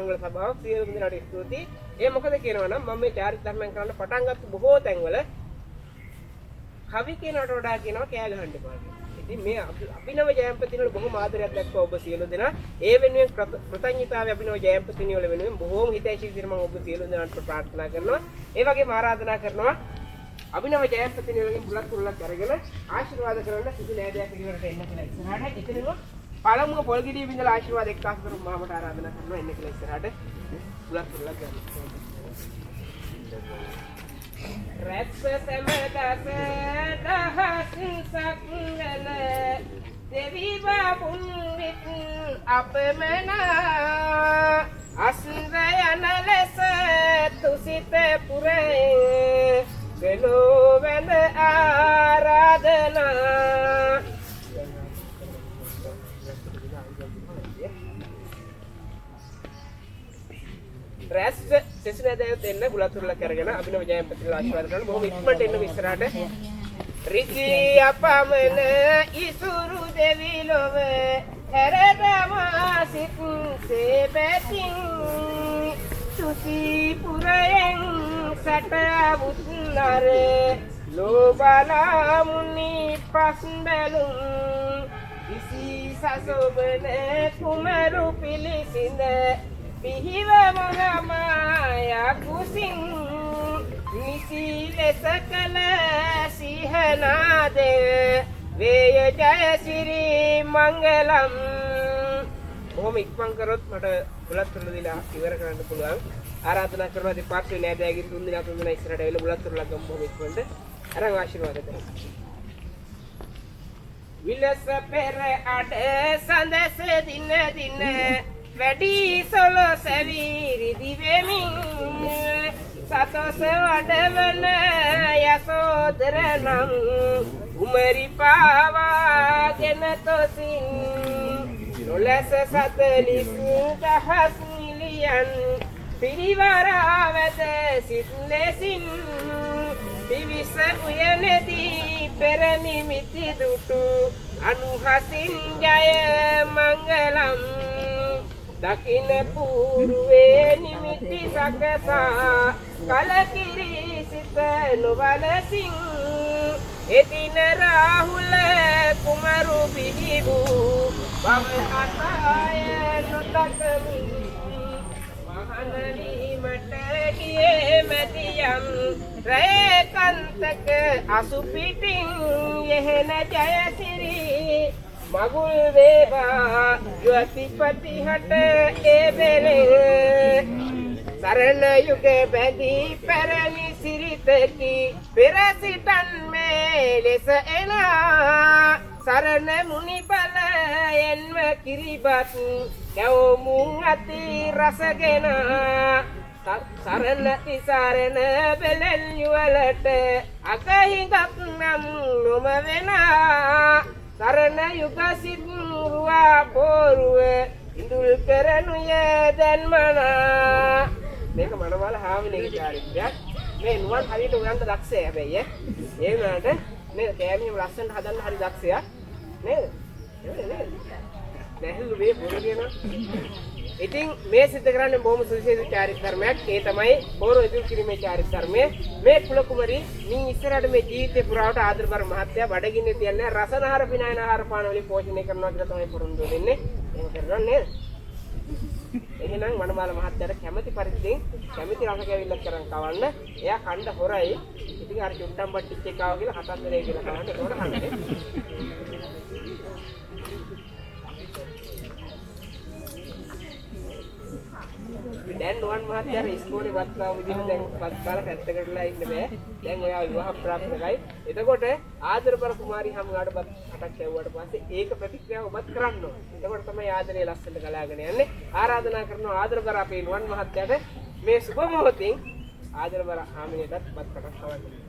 මංගල සභාවක්. සියලුම දෙනාට ස්තුතියි. ඒ මොකද කියනවා නම් මම මේ චාරිත්‍ර ධර්මයන් කරන්න පටන් ගත්ත බොහෝ තැන්වල කවි කියනවට වඩා කියනවා කෑ ගහන්න එපා කියලා. ඉතින් මේ අභිනව ජයම්පතිනි වල බොහොම ආදරයක් දක්වලා ඔබ සියලු දෙනා ඒ වෙනුවෙන් කෘතඥතාවය අභිනව ජයම්පතිනි වල වෙනුවෙන් බොහෝම හිතයිෂී විදිහට මම ඔබ සියලු දෙනාට ප්‍රාර්ථනා කරනවා. ඒ වගේම ආරාධනා කරනවා අභිනව ජයම්පතිනි වලින් බුලත් කුරුල්ලක් අරගෙන ආශිර්වාද කරන්න සිසු නෑදෑ පිරිවරට එන්න කියලා ඉස්සරහට. එතනම පළමුව පොල් ගෙඩිය බින්දලා ආශිර්වාද එක්කාසු කරපු මාමට ආරාධනා කරනවා එන්න කියලා ඉස්සරහට බුලත් කුරුල්ලක් ගන්න. රැස්ස සෑම දස දහස් සක්වල දෙවි බඹුන් විත් අපමණ අසුර යන ලෙස තුසිත පුරේ කළෝ වැඳ ආරාධනා. රැස් සෙසුනෑදෑයොත් එන්න බුලත් උරුලක් අරගෙන අභිනව ජයම්පතිලා ආශිර්වාද කරන්න බොහොම ඉක්මනට එන්න ඉස්සරහට. ඍෂි අපමණ ඉසුරු දෙවි ලොව හැරදමා සිත් සේබැතින් තුසි පුරයෙන් සැටවුත් නර ලෝබලා මුනි පස් බැලුම් ඉසි සසොබන කුමරු පිළිසිඳ පිහිව මහමායා කුසින් නිසි ලෙස කළ සිහනාදේ වේය ජයසිරි මංගලම්. බොහොම ඉක්මන් කරොත් මට බුලත් තුරුල දීලා ඉවර කරන්න පුළුවන්. ආරාධනා කරනවා දෙපාර්ශ්වයේ නෑදෑයන්ගෙන් තුන් දෙනා තුන් දෙනා ඉස්සරහට ඇවිල්ලා බුලත් තුරුලක් ගමු බොහොම ඉක්මනට. අරන් ආශිර්වාද කරමු. විලස පෙර අඩ සඳස දින දින වැඩි සොල සැවි රිදි වෙමින් සතොස වඩවන යසෝදර නම් කුමරි පාවාගෙන තොසින් නොලැස සතලිස් දහස් මිලියන් පිරිවරා වැද සිත් ලෙසින් පිවිස උයනේදී පෙර නිමිති දුටු අනුහසින් ජය මංගලම්. දකින පූර්වේ නිමිති සකසා කලකිරි සිත නොවලසින් එදින රාහුල කුමරු බිහි වූ බව අසාය නොතකමින් මහණ වීමට ගියේ මැදියම් රේකන්තක අසුපිටින් යෙහෙන ජයසිරි මගුල් වේවා යුවතිපති හට ඒ බෙලේ සරණ යුග බැඳී පැරණි සිරිතකි පෙර සිටන් මේ ලෙස එන සරණ මුනි බලයෙන්ම කිරිබත් කැවුමුන් අති රසගෙන සරණ තිසරණ බෙලෙන් යුවලට අගහිඟක් නම් නොම වෙන සරණ යුග සිත් රුවා පෝරුව ඉඳුල් කරනුය දැන්මනා. මේක මනමාල හාමිනේ චාරිත්‍රයක්. මේ නුවන් හරියට උයන්න දක්ෂය හැබැයි ඈ. ඒ වුණාට නේද කෑම එහෙම ලස්සනට හදන්න හරි දක්ෂයා නේද? එහෙමද නේද? නැහැලු මේ බොරු කියනවා. ඉතින් මේ සිද්ධ කරන්නේ බොහොම සුවිශේෂී චාරිත්‍ර ධර්මයක්. ඒ තමයි පෝරෝ ඉදිරි කිරීමේ චාරිත්‍ර ධර්මය. මේ කුල කුමරි මින් ඉස්සරහට මේ ජීවිතේ පුරාවට ආදරබර මහත්තයා බඩගින්නේ තියන්නේ රසනහර පිනායන ආහාර පාන වලින් පෝෂණය කරනවා කියලා තමයි පොරොන්දු වෙන්නේ. එහෙම කරනවා නේද? එහෙනම් මනමාල මහත්තයාට කැමති පරිද්දෙන් කැමති රස කැවිල්ලක් කරන් කවන්න. එයා කණ්ඩ හොරයි. ඉතින් අර චුට්ටම් බට්ටිච් එක ආවා කියලා කතන්දරේ කියලා කවන්න. ඒකෝට කන්නේ. දැන් නුවන් මහත්තයා ඉස්කෝලේ බත් කාව විදිහට දැන් බත් කාලා පැත්තකටලා ඉන්න බෑ. දැන් ඔයා විවාහ ප්‍රාප්තකයි. එතකොට ආදරබර කුමාරි හමුවාට බත් කටක් කැවුවට පස්සේ ඒක ප්‍රතික්‍රියාව ඔබත් කරන්න ඕනේ. එතකොට තමයි ආදරය ලස්සනට ගලාගෙන යන්නේ. ආරාධනා කරනවා ආදරබර අපේ නුවන් මහත්තයාට මේ සුබ මොහොතින් ආදරබර හාමිනේටත් බත් කටක් කවන්න.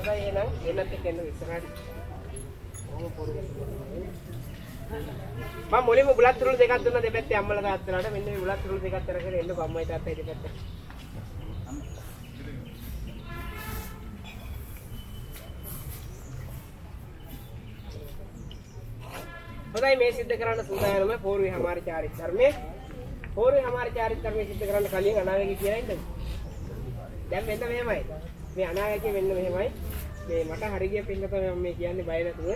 හොඳයි එහෙනම් එන්නත් එක්ක එන්න ඉස්සරහට. කොහොම පොරු ගන්න. මම මුලින්ම බුලත් තුරුළු දෙකක් දුන්නා දෙපැත්තේ අම්මලා තාත්තලාට. මෙන්න මේ බුලත් තුරුළු දෙකක් අරගෙන එන්නකෝ අම්මයි තාත්තයි දෙපැත්තට. හොඳයි, මේ සිද්ධ කරන්න සූදානම පෝරුවේ හමාර චාරිත්‍ර ධර්මයේ. පෝරුවේ හමාර චාරිත්‍ර ධර්මයේ සිද්ධ කරන්න කලින් අනාවැකි කියලා ඉන්නද? දැන් මෙන්න මෙහෙමයි. මේ අනාවැකිය මෙන්න මෙහෙමයි. මේ මට හරි ගිය පින්න තමයි මම මේ කියන්නේ බය නැතුව.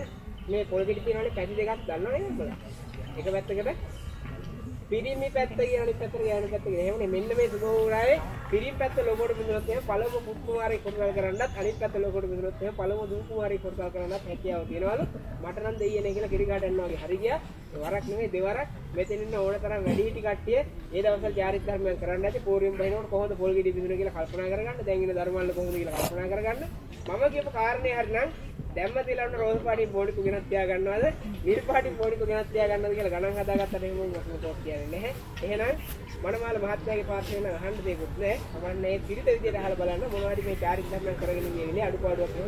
මේ පොල් ගෙඩි තියෙනවනේ පැති දෙකක්, දන්නව නේද උඹලා? එක පැත්තකට පිරිමි පැත්ත කියන, අනිත් පැත්තට ගෑනු පැත්ත කියන. එහෙමනේ මෙන්න මේ සුබෝරාවේ පිරිමි පැත්ත ලෝකෝට බිඳුනොත් එහෙම පළමු පුත් කුමාරයෙක් කොටවල් කරන්නත්, අනිත් පැත්ත ලෝකෝට බිඳුනොත් එහෙම පළමු දූ කුමාරයෙක් කොටවල් කරන්නත් හැකියාව තියෙනවලු. මට නම් දෙයියනේ කියලා කිරි ගහට යනවා වගේ හරි ගියා. වරක් නෙමෙයි දෙවරක්. මෙතන ඉන්න ඕන තරම් වැඩිහිටි කට්ටිය ඒ දවස්වල චාරිත්‍ර ධර්මයන් කරන්න ඇති. පෝරියම් බහිනකොට කොහොමද පොල් ගෙඩි බිඳුන කියලා කල්පනා කරගන්න. දැන් ඉන්න ධර්මවල කොහොමද කියලා කල්පනා කරගන්න. මම කියපු කාරණේ හරිනම් දැම්ම තියලා ඔන්න රෝස පාටින් බෝඩිකු ගෙනත් තියා ගන්නවද, නිල් පාටින් බෝඩිකු ගෙනත් තියා ගන්නවද කියලා ගණන් හදාගත්තට එහෙම මොකක්ද කියන්නේ නැහැ. එහෙනම් මනමාල මහත්තයාගේ පාර්ශ්වයෙන් නම් අහන්න දෙයක්වත් නැහැ. කමන්නේ, පිළිත විදියට අහලා බලන්න මොනවා හරි මේ චාරිත්‍ර ධර්මයන් කරගෙන ගියේ වෙලේ අඩුපාඩුවක් එහෙම